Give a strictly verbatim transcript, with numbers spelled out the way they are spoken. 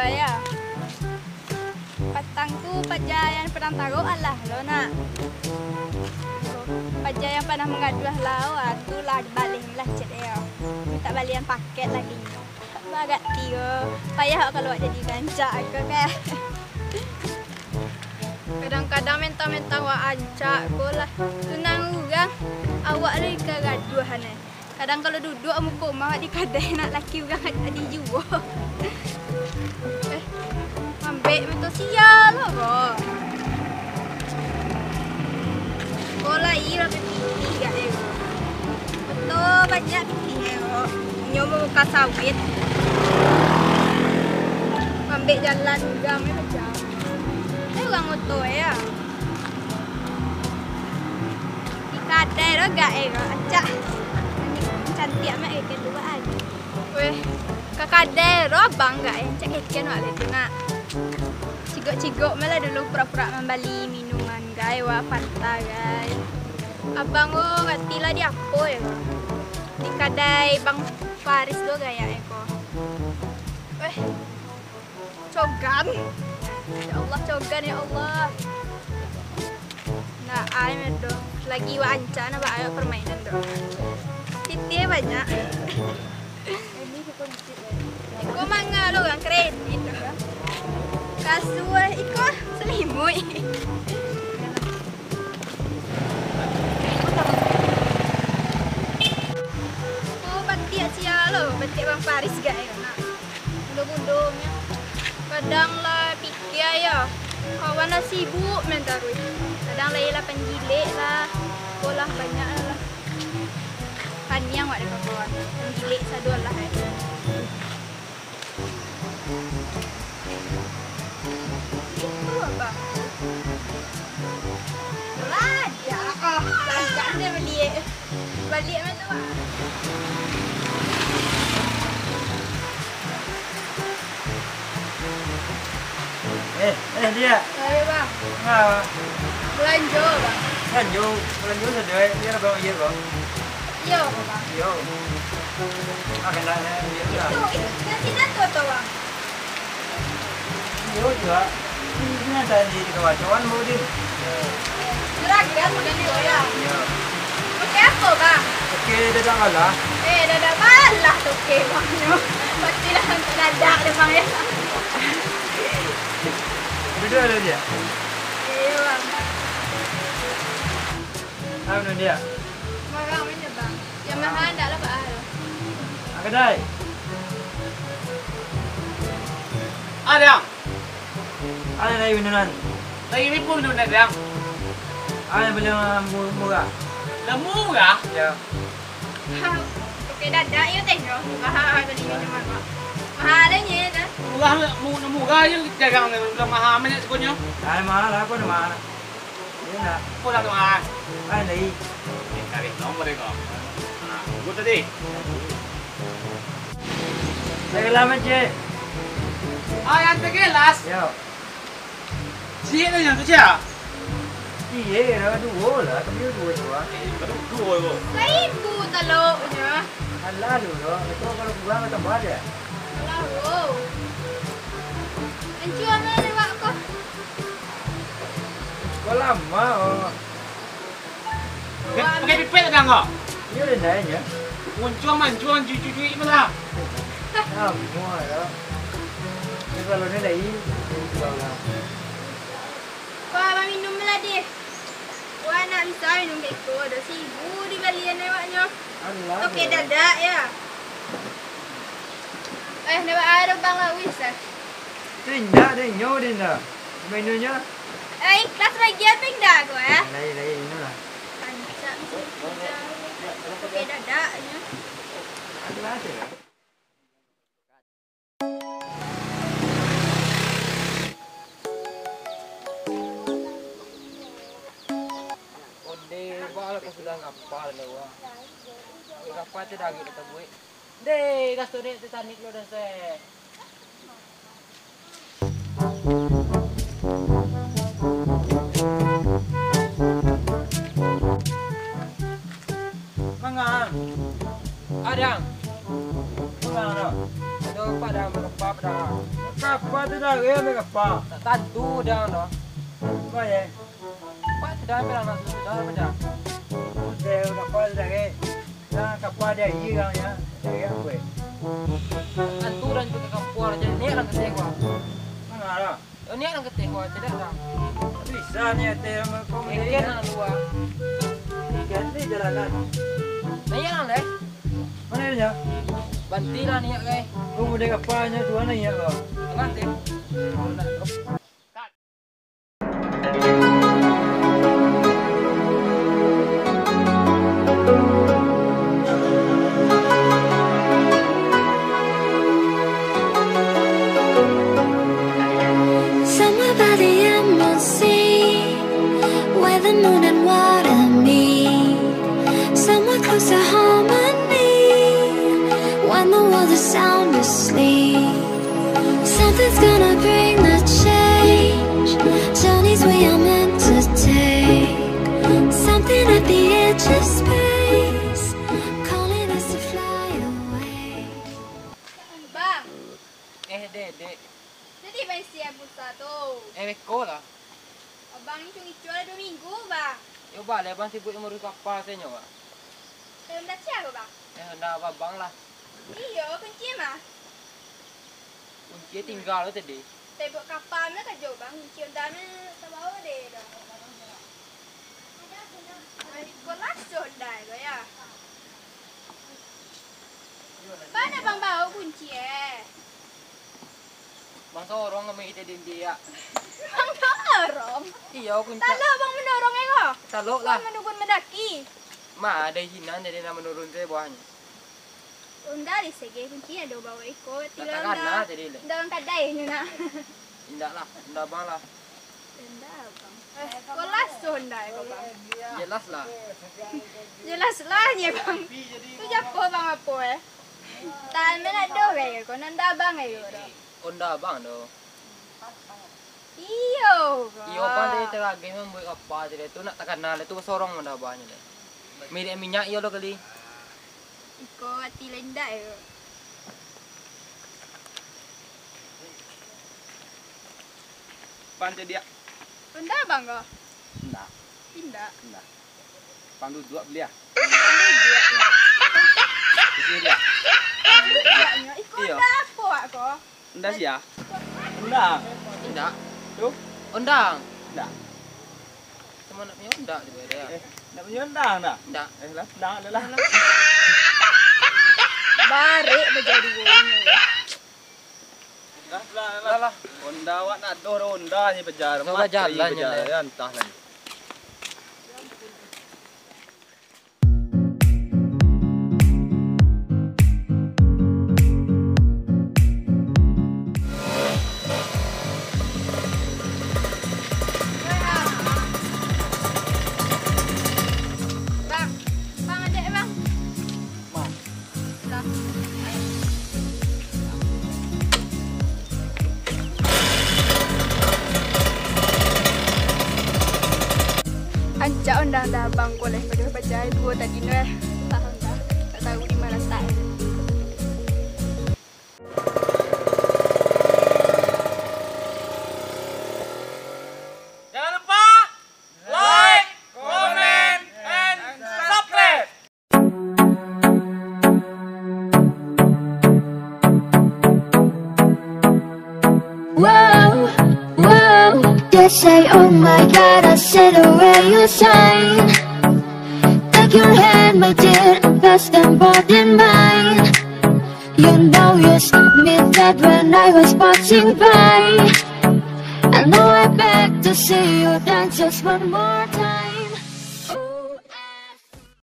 Yo. Patang tu paja nan panah tarok alah lo nak. Paja nan panah mangaduah lah, ah, tu lah baleh lah chat yo. Mintak balian paket lagi nyo. Bagak tiyo. Payah awak kalau awak jadi rancak ko kan. Kadang-kadang mentang-mentang awak rancak ko lah. Tunang urang, awak lai ka gaduah nyo. Kadang kalau duduak muko rumah awak di kadai, nak laki urang ado juo. Eh, mambek moto sia lo ko. Ko lai lah pitih gak e ko. Moto banyak pitih e ko. Inyo muka sawit. Mambek jalan urang e macam. Eh, urang moto e ya. Di kadai lo gak e ko, acak. Cantik amat e, keluar aja. Weh, ka kadai lo abang gak e, acak keken wak le tu nak. Cigok-cigok malah dulu pura-pura mambali minuman gai, wak Fanta gai. Abang ko rati lah di apo e ko. Di kadai Bang Faris lo gaya e ko. Weh. Cogan. Ya Allah, cogan, ya Allah. Nah, ai medo. Lagi wa anca na ba ayo permainan tu. Titih banyak. Iko manga lo urang kredit tu. Kasua iko selimut. Oh, batiak sia lo, batiak Bang Faris gak e nak. Bundo-bundonyo. Kadang lah pikia yo. Kawan lah sibuk main taruih. Kadang lah iyolah panjilek lah. Ko lah banyak lah. Paniang wak dek kawan. Panjilek sadolah e. Itu abang. Lah, ya, ah, langkah dia baliak. Baliak mah tu, ah. Eh, eh, Diak. Ayo, Bang. Nah. Belanjo, Bang. Belanjo, belanjo sajo, eh. Biar Abang iyo, Bang. Iyo, Bang. Iyo. Ah, kena, eh, iyo, Bang. Itu, itu, dari sini tu, tu, Bang. Iyo, juga. Ini, ini ada di, di kawacoan, Bang Udin. Juragan, Bang Udin, ya? Iyo. Pakai apa, Bang? Pakai dadak balah. Eh, dadak balah tu, oke, Bang. Pastilah sampai dadak deh, Bang, ya. Duduk dulu, Diak. Iyo, Bang. Apa, Diak? Marah, mana, Bang? Yang mahal ndak lah, Bang. Ah, kadai. Ada. Ada lagi minuman. Lagi ni pun minuman, Bang. Ada beli mu-, murah. Lah murah? Ya. Ha, oke, dadak, iyo teh, yo. Mahal beli minuman, Bang. Mahal aja, dah. Murah, mu-, murah aja, jarang, lah mahal, banyak sebenarnya. Ada mahal, apa ada mahal? Iyo nak. Pulang tu, ah. Ai, lai. Eh, tarik nomor dia kau. Nah, tunggu tadi. Saya lama je. Ah, yang tegelas. Yo. Cik tu yang tu, Cik, ah? Iya, dah dua lah. Tapi dua je, Bang. Eh, baru dua tu. Seribu teloknya. Alah, dulu. Itu kalau kurang, tambah dia. Alah, wow. Ancu, amal lewat kau. Kau lama, oh. Pakai, pakai pipet dah kau? Iyo, dah naiknya. Muncuang mancuang, cucu-cucu malah. Lama, ya. Ini kalau ni lagi, kalau lah. Wah, abang minum lah, deh. Wah, nak bisa minum beko. Ada sibu dibalian awaknya. Alah, oke, ya. Dadak, ya. Eh, nak buat air, bang, lah, wis, eh. Tu indak, tu inyo, tu indak. Mainonyo. Eh, ikhlas bagian ping dah ko, eh? Lain, lain, ino lah. Rancak mesti kerja. Pakai dadak, nyo. Adalah aja lah. Onde, ba lah ka sudah kapal dah, wah. Kapal tu dah agak dah tabuik. Deh, gas tu dek Titanic lo dah, seh. Mangang. Adang. Mangang, no. Aduh, padang, berempat padang. Kapa tu dah, eh, ambil kapa? Tak tantu dah, dah. Apa, ye? Apa tu dah, ambil anak tu dah, apa dah? Udah, kapa tu dah, eh? Dah, kapa dia, iya, ya. Dari apa, eh? Tak tantu dah, juga kapur aja. Ni orang ketiga. Mana lah? Yo, ni orang ketiga, tidak dah. Bisa ni, ate, sama kau ni. Ikan nak dua. Ikan ni jalanan. Nah, iya, lah, leh. Mana dia? Banti lah niat, guys. Kau mudah kapalnya, tuan lah niat kau. Tengah, teh. Somewhere by the M R C, where the moon and water meet. Somewhere close to harmony, when the world is sound asleep. Something's gonna bring the change. Journeys we are meant to take. Something at the edge of space, calling us to fly away. Bang, Eh, dek, dek. jadi bang isi pulsa tu. Eh, beko lah. Abang ni cungicual dua minggu, bang. Yo, balik abang sibuk yang ngurus kapal sajo, Bang. Kalau ndak cia, bang. Eh, ndak apa, Bang lah. Iyo, kunci mah. Kunci tinggal tadi. Tembok kapal mah kajo, bang. Kunci onda mah tabawa deh, dah. Ay, kok laso onda ko ya. Mana bang bawa kunci eh? Bang sorong kami kita di India. Bang dorong. Iyo, kunci. Talok bang mendorong eh ko. Talok lah. Bang menurun mendaki. Ma, ada hinan jadi nak menurun saya bawahnya. Onda di sege kunci ado bawa iko. Tak takana tadi leh. Dalam kadai nyo nak. Indak lah, onda Bang lah. Onda bang. Eh, kok laso onda ko bang? Jelas lah. Jelas lah nyo bang. Tu japo bang apo eh? Tan men ado gaya ko nanda bang ayo do. Onda Bang do. Iyo. Iyo, Bang tadi teragih membuat kapal tadi tu nak takana tu sorong onda Bang ni. Milik minyak iyo lo kali. Iko ati lendak yo. Pan cadiak. Onda bang ko? Ndak, Indak. ndak. Pan duduak beli ah. Isi dia. Ondaknyo iko Iyo. onda apo wak ko? Ndak sia. Ndak. Indak. Tu. Ondang. Ndak. Sama nak punya ondak juga dia. Eh, ndak punya ondang dah. Indak. Eh lah, ndak ada lah. Barek bajadi bunyi. Lah, lah, lah. Onda awak nak doh onda ni pajar. Sama jalan je, pajar. Leh. Ya, entah lah ni. Bang, bang ada bang. Mah. Lah. Ancak ondang dah bang koleh paduh bajai duo tadi tu eh. Tahu dah. Tak tahu di mana letak eh. Jangan lupa like, comment, and subscribe. Whoa, whoa, they say, oh my God, I see the way you shine. Take your hand, my dear, and pass them both in mine. You know you stopped me dead when I was passing by. I know I beg to see you dance just one more time.